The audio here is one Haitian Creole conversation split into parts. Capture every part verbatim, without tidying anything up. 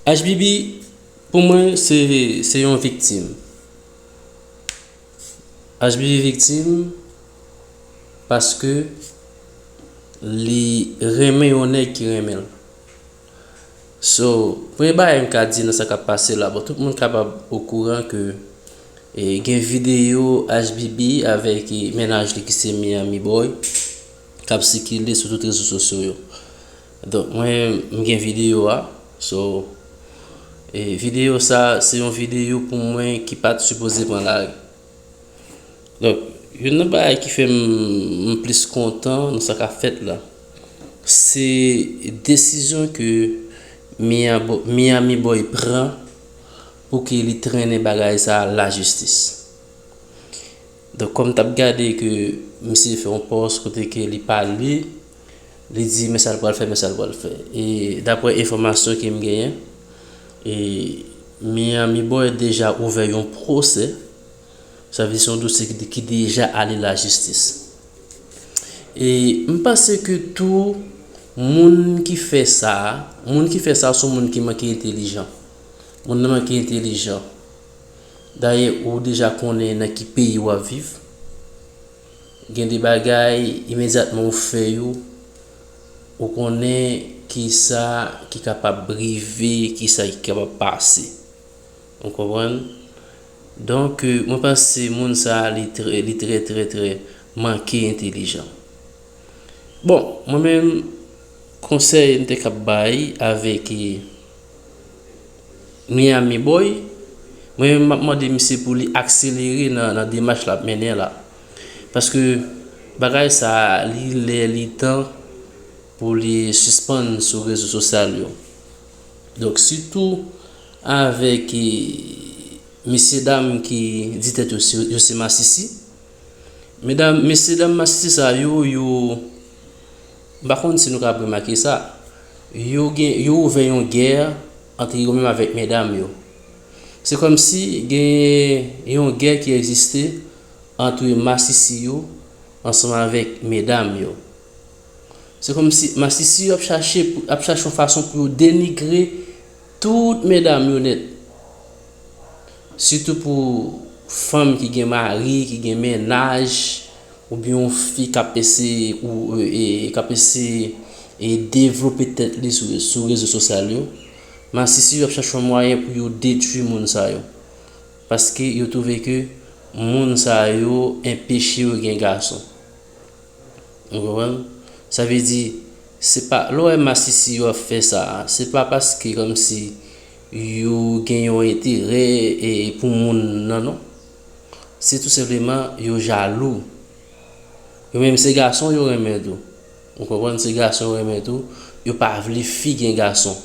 H B B, pou mwen, se, se yon viktim. H B B viktim paske li renmen yon nèg ki renmen l. So, premye bagay m ka di nan sa k ap pase la, bon, tout moun kapab okouran ke, e, gen videyo H B B avèk, e, mennaj li ki se Miami Boy k ap sikile sou tout rezo sosyo yo. Donk, mwen, m gen videyo a. So, e, videyo sa, se yon videyo pou mwen ki pa t sipoze pran lari. Donk, youn nan bagay ki fè m, m plis kontan nan sa k ap fèt la, se desizyon ke Mia-, Miami Boy pran pou ke li trennen bagay sa a lajistis. Donk, kòm m t ap gade ke misye fè yon pòs kote ke li pale, li di men sa l pral fè, men sa l pral fè. E daprè enfòmasyon ke m genyen, e Miami Boy deja ouvè yon pwosè, sa vle di se yon dosye ki, ki deja ale lajistis. E m panse ke tou moun ki fè sa, moun ki fè sa se yon moun ki manke entelijan. Moun nan manke entelijan. Dayè, ou deja konnen nan ki peyi w ap viv. Gen de bagay, imedyatman ou fè yo, ou konnen kisa ki kapab rive, kisa ki kapab pase. Ou konprann? Donk, euh, mwen panse moun sa a, li trè, li trè, trè, trè manke entelijan. Bon, mwen menm, konsèy m te kab bay avèk, eh, Miami Boy, mwen menm m ap mande misye pou li akselere nan, nan demach l ap mennen la. Paske bagay sa a, li lè, li tan pou li sispann sou rezo sosyal yo. Donk, sitou avèk, eh, mesye dam ki di tèt yo se, yo se masisi. Medam, mesye dam masisi sa yo, yo, m pa konn si nou ka remake sa. Yo gen, yo ouvè yon gè ant yo menm avèk medam yo. Se kòmsi gen yon gè ki egziste ant masisi yo ansanm avèk medam yo. Se kòmsi masisi yo ap chache, ap chache yon fason pou yo denigre tout medam yo nèt. Sitou pou fanm ki gen mari, ki gen mennaj, oubyen yon fi k ap eseye, ou, e, e, k ap eseye, e, devlope tèt li sou, sou rezo sosyal yo. Masisi yo ap chache yon mwayen pou yo detwi moun sa yo. Paske yo twouve ke moun sa yo enpeche yo gen gason. Ou konprann? Sa vle di, se pa, lè w wè masisi yo ap fè sa a, se pa paske kòmsi yo gen yon enterè, e, pou moun nan, non. Se tou senpleman yo jalou. Yo menm se gason yo renmen tou. Ou konprann? Se gason yo renmen tou. Yo pa vle fi gen gason.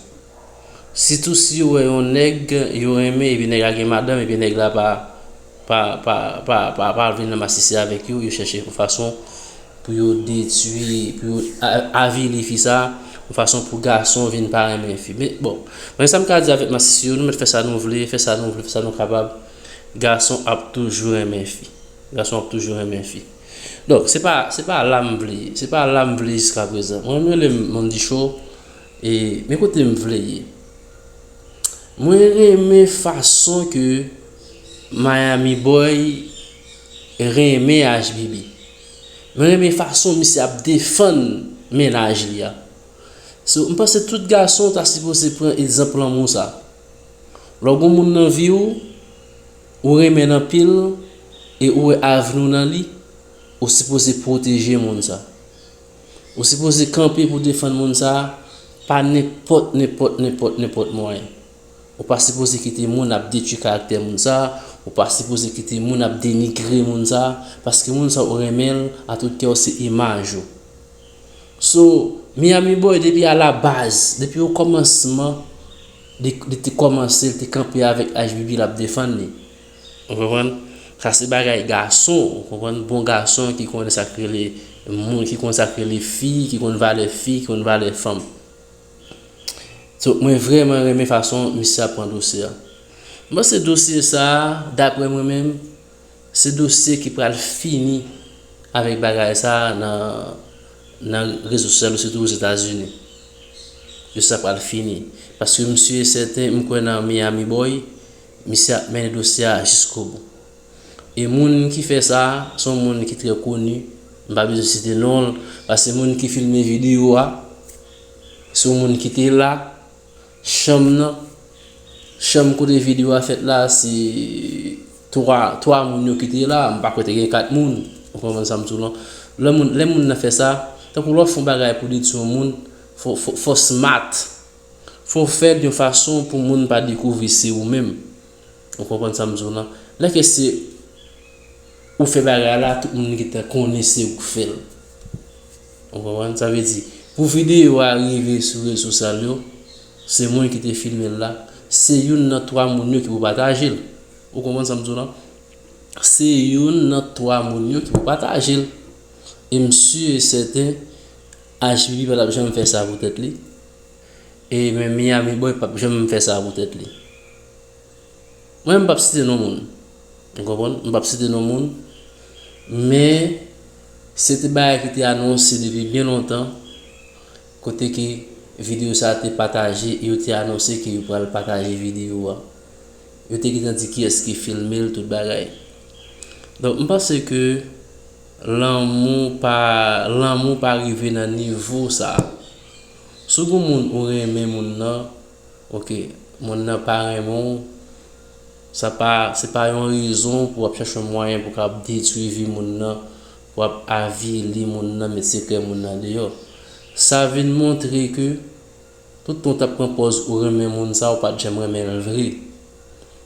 Sitou si yo wè yon nèg yo renmen, epi nèg la gen madanm, epi nèg la pa, pa, pa, pa, pa, pa vle nan masisi avèk yo, yo chèche yon fason pou yo detwi, pou yo a-, avili fi sa, yon fason pou gason vin pa renmen fi. Men, bon, men sa m ka di avèk masisi yo, nou mèt fè sa nou vle, fè sa nou vle, fè sa nou kapab, gason ap toujou renmen fi. Gason ap toujou renmen fi. Donk, se pa, se pa la m vle, se pa la m vle jiskaprezan. Mwen, mwen rele m Mondy Show, e men kote m vle ye. Mwen renmen fason ke Miami Boy renmen H B B. Mwen renmen fason misye ap defann mennaj li a. So, m panse tout gason ta sipoze pran egzanp lanmou sa. Lè w gen yon moun nan vi w, ou renmen l anpil, e ou wè avni w nan li, ou sipoze pwoteje moun sa. Ou sipoze kanpe pou defann moun sa, pa nenpòt, nenpòt, nenpòt, nenpòt mwayen. Ou pa sipoze kite moun ap detwi karaktè moun sa, ou pa sipoze kite moun ap denigre moun sa, paske moun sa ou renmen l, a tout kè w se imaj ou. So, Miami Boy, depi a la baz, depi o kòmansman, li, li te kòmanse, li te kanpe avèk H B B, l ap defann li. Ou konprann? Sa se bagay gason, ou konprann? Bon gason ki konnen sa k rele moun, ki konnen sa k rele fi, ki konn valè fi, ki konn valè fanm. So, mwen vrèman renmen fason misye ap pran dosye a. M panse dosye sa a, daprè mwen menm, se dosye ki pral fini avèk bagay sa a nan, nan rezo sosyal yo, sitou Ozetazini. ke sa pral fini. Paske m si e sèten, m kwè nan Miami Boy, misye ap mennen dosye a jiskobou. E moun ki fè sa, se yon moun ki trè koni, m pa bezwen site non l, paske moun ki filme videyo a, se yon moun ki te la, chanm nan, chanm kote videyo a fèt la, se twa, twa moun yo ki te la, m pa kwè te gen kat moun, ou konprann sa m di w lan. Lè moun, lè moun nan fè sa, tankou lè w fè yon bagay pou detwi yon moun, fò, fò, fò smart, fò w fè l yon fason pou moun pa dekouvri se ou menm. Ou konprann sa m di w lan? Lè ke se ou fè bagay la, tout moun gentan konnen se ou k fè l. Ou konprann? Sa vle di, pou videyo a rive sou rezo sosyal yo, se moun ki te filme l la, se youn nan twa moun yo ki pou pataje l. Ou konprann sa m di w lan? Se youn nan twa moun yo ki pou pataje l. E m si e sèten, H B B pa t ap janm fè sa pou tèt li. E men Miami Boy p ap janm fè sa pou tèt li. Mwen, m p ap site non moun. Ou konprann? M p ap site non moun. Men, se te bagay ki te anonse depi byen lontan. Kote ke videyo sa a te pataje, e yo te anonse ke yo pral pataje videyo a. Yo te gentan di kiyès ki filme l, tout bagay. Donk, m panse ke lanmou pa, lanmou pa rive nan nivo sa a. Si w gon moun ou renmen moun nan, oke, moun nan pa renmen w, sa pa, se pa yon rezon pou w ap chache yon mwayen pou w kab detwi vi moun nan, pou w ap avili moun nan, met sekrè moun nan deyò. Sa vin montre ke tout tan w t ap pran pòz ou renmen moun sa, ou pa t janm renmen l vre.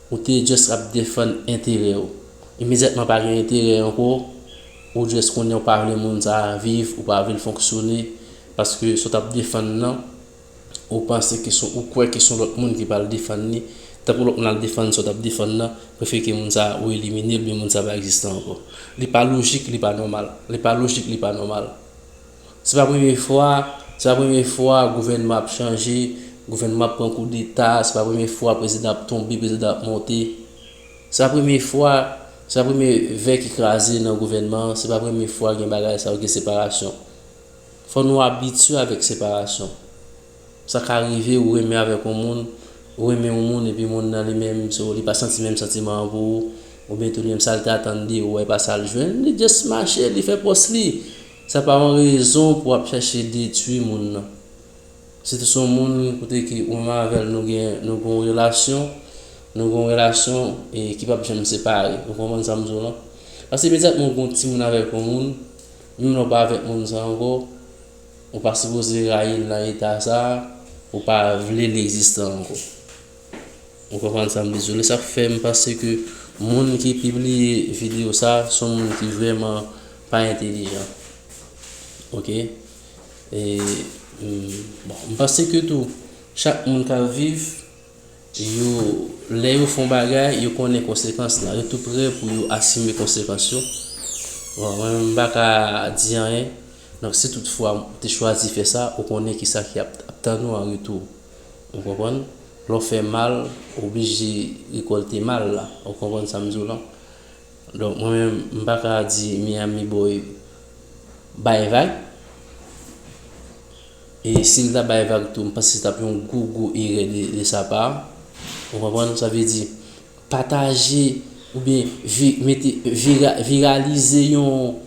Ou te just ap defann enterè w. Imedyatman pa gen enterè ankò, ou just konnen w pa vle moun sa a viv, ou pa vle l fonksyone, paske sa w t ap defann nan, ou panse ke se, ou kwè ke se yon lòt moun ki pral defann li, tankou lòt moun al defann sa w t ap defann nan, prefere ke moun sa a ou elimine l, oubyen moun sa a pa egziste ankò. Li pa lojik, li pa nòmal. Li pa lojik, li pa nòmal. Se pa premye fwa, se pa premye fwa gouvènman ap chanje, gouvènman ap pran koudeta, se pa premye fwa prezidan ap tonbe, prezidan ap monte. Se pa premye fwa, se pa premye vè ki kraze nan gouvènman an, se pa premye fwa gen bagay sa yo, gen separasyon. Fò nou abitye avèk separasyon. Sa ka rive ou renmen avèk yon moun, ou renmen yon moun epi moun nan li menm, so, li pa santi menm santiman an pou ou, oubyen tou li menm sa l te atann de ou, e pa sa l jwenn, li just mache, li fè pòs li. Sa pa yon rezon pou w ap chache detwi moun nan. Sitou se yon moun kote ke ou menm avè l nou gen, nou gen yon relasyon, nou gen yon relasyon e ki p ap janm separe. Ou konprann sa m di w lan? Paske imedyatman ou gen yon timoun avèk yon moun, menm lè w pa avèk moun sa ankò, ou pa sipoze rayi l nan eta sa a, ou pa vle l egziste ankò. Ou konprann sa m di w? E sa k fè m panse ke moun ki pibliye videyo sa a, se yon moun ki vrèman pa entèlijan. Oke? E, m, bon, m panse ke tou, chak moun k ap viv, yo, lè yo fè yon bagay, yo konnen konsekans lan. Yo tou prè pou yo asime konsekans yo. Bon, mwen menm, m pa ka di anyen. Donk, si toutfwa ou te chwazi fè sa, ou konnen kisa ki ap, ap tann ou an retou. Ou konprann? Lè w fè mal, ou oblije rekòlte mal la. Ou konprann sa m di w lan? Donk, mwen menm, m pa ka di Miami Boy bay vag. E si l ta bay vag tou, m panse se t ap yon gwo, gwo erè de, de sa pa. Ou konprann? Sa vle di, pataje oubyen vi-, mete, vira-, viralize yon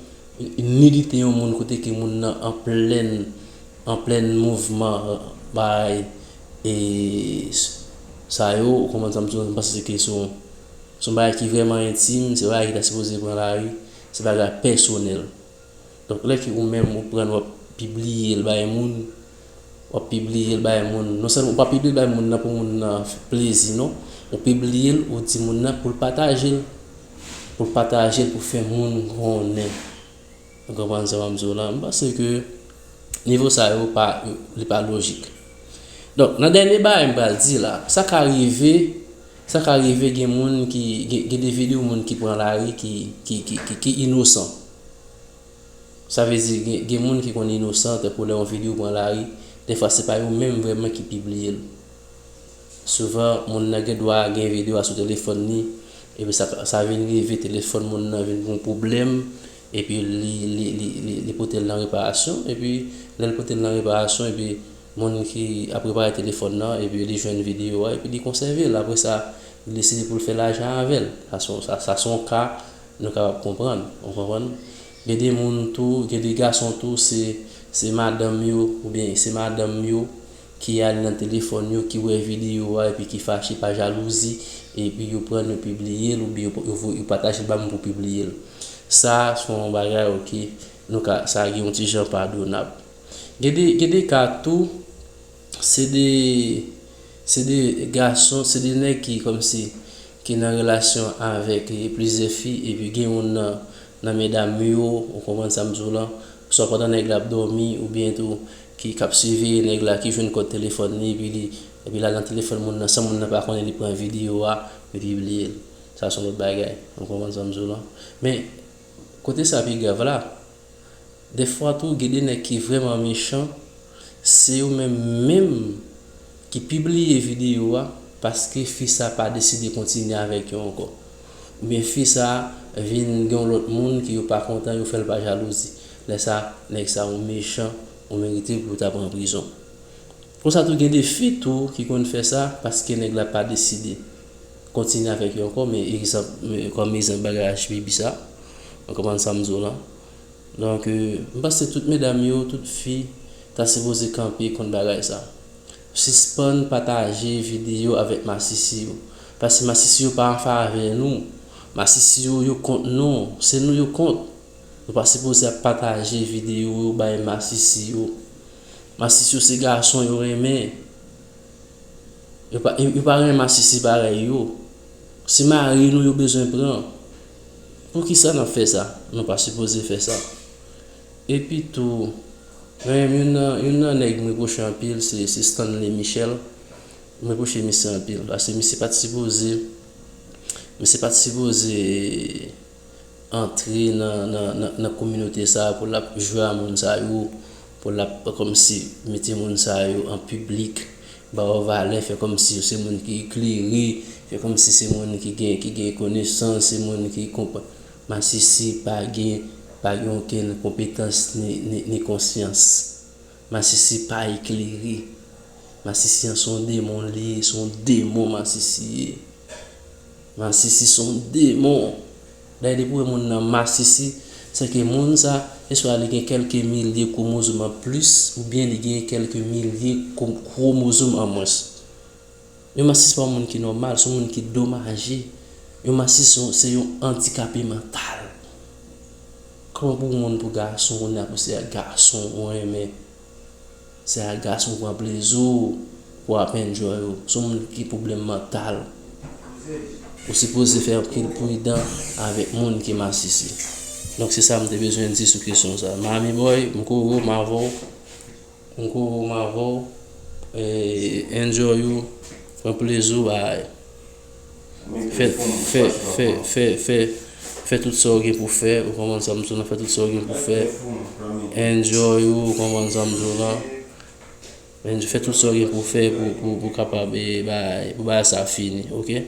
nidite yon moun kote ke moun nan an plèn, an plèn mouvman, bay, e, sa yo, ou konprann sa m di w, m panse ke se yon, se yon bagay ki vrèman entim, se yon bagay ki ta sipoze pran lari, se bagay pèsonèl. Donk, lè ke ou menm ou pran l, w ap pibliye l bay moun, w ap pibliye l bay moun, non sèlman ou pa pibliye l bay moun nan pou moun nan fè plezi, non. Ou pibliye l, ou di moun nan pou l pataje l. Pou l pataje l, pou fè moun konnen. Ou konprann sa m ap di w lan? M panse ke nivo sa yo pa, li pa lojik. Donk, nan dènye bagay m pral di la, sa ka rive, sa ka rive gen moun ki, gen, gen de videyo moun ki pran lari ki, ki, ki, ki, ki inosan. Sa vle di, gen, gen moun ki konn inosan, tankou lè yon videyo pran lari, dèfwa se pa yo menm vrèman ki pibliye l. Souvan, moun nan gen dwa gen videyo a sou telefòn li, epi sa, sa vin rive telefòn moun nan vin gen yon pwoblèm, epi li, li, li, li, li pote l nan reparasyon, epi lè l pote l nan reparasyon, epi Moun ki ap repare telefòn nan, epi li jwenn videyo a, epi li konsève l. Apre sa, li deside pou l fè lajan avè l. Sa se yon, sa, sa se yon ka nou kapab konprann. Ou konprann? Gen de moun tou, gen de gason tou, se, se madanm yo, oubyen se madanm yo ki ale nan telefòn yo, ki wè videyo a, epi ki fache pa jalouzi, epi yo pran l, yo pibliye l, oubyen yo, yo, yo pataje l ba moun pou pibliye l. Sa, se yon bagay, oke, nou ka, sa gen yon ti jan padonab. Gen de, gen de ka tou, se de, se de gason, se de nèg ki kòmsi, ki nan relasyon avèk, eh, plizyè fi, epi gen youn nan, nan medam yo, ou konprann sa m di w lan, swa pandan nèg la ap dòmi, oubyen tou, ki, k ap siveye nèg la, ki jwenn kòd telefòn li, epi li, epi l al nan telefòn moun nan, san moun nan pa konnen, li pran videyo a, li pibliye l. Sa se yon lòt bagay, ou konprann sa m di w lan. Men, kote sa pi grav la, dèfwa tou, gen de nèg ki vrèman mechan, se yo menm menm ki pibliye videyo a paske fi sa pa deside kontinye avèk yo ankò. Oubyen fi sa vin gen yon lòt moun ki yo pa kontan, yo fè l pa jalouzi. Lè sa, nèg sa yo mechan, yo merite pou yo ta pran prizon. Konsa tou, gen de fi tou ki konn fè sa paske nèg la pa deside kontinye avèk yo ankò, men egzanp, men kòm egzanp bagay H B B sa, ou konprann sa m di w lan. Donk, euh, m panse tout medam yo, tout fi, ta sipoze kanpe kont bagay sa. Sispann pataje videyo avèk masisi yo. Paske masisi yo pa an favè nou. Masisi yo, yo kont nou. Se nou yo kont. Nou pa sipoze ap pataje videyo yo bay masisi yo. Masisi yo se gason yo renmen. Yo pa, yo, yo pa renmen masisi parèy yo. Se mari nou yo bezwen pran. Poukisa n ap fè sa? Nou pa sipoze fè sa. Epi tou, men youn nan, youn nan nèg m repwoche anpil, se, se Stanley Michel. M repwoche misye anpil, paske misye pa t sipoze, misye pa t sipoze antre nan, nan, nan, nan kominote sa a pou l ap jwe a moun sa yo, pou l ap kòmsi mete moun sa yo an piblik, ba yo valè, fè kòmsi yo se moun ki eklere, fè kòmsi se moun ki gen, ki gen konesans, se moun ki konprann. Masisi pa gen, pa gen okenn konpetans ni, ni, ni konsyans. Masisi pa eklere. Masisi an se yon demon li ye, se yon demon masisi ye. Masisi se yon demon. Dayè, depi w wè moun nan masisi, se ke moun sa, eswa li gen kèlke milye kwomozòm an plis, oubyen li gen kèlke milye kwo-, kwomozòm an mwens. Yon masisi se pa yon moun ki nòmal, se yon moun ki domaje. Yon masisi se yon, se yon andikape mantal. Kòman pou yon moun, pou gason, kounye a pou se gason ou renmen, se a gason pran plezi w pou w ap enjoy ou. Se yon moun ki pwoblèm mantal. Ou sipoze fè anpil pridan avèk moun ki masisi. Donk, se sa m te bezwen di sou kesyon sa. Miami Boy, m kore w, m avè w. M kore w, m avè w. Eh, enjoy ou. Pran plezi w, bay. Fè, fè, fè, fè, fè, fè tout sa w gen pou fè, ou konprann sa m di w lan, fè tout sa w gen pou fè. Enjoy ou, ou konprann sa m di w lan. Enjoy, fè tout sa w gen pou fè pou, pou, pou kapab, eh, bay, pou bagay sa fini, oke?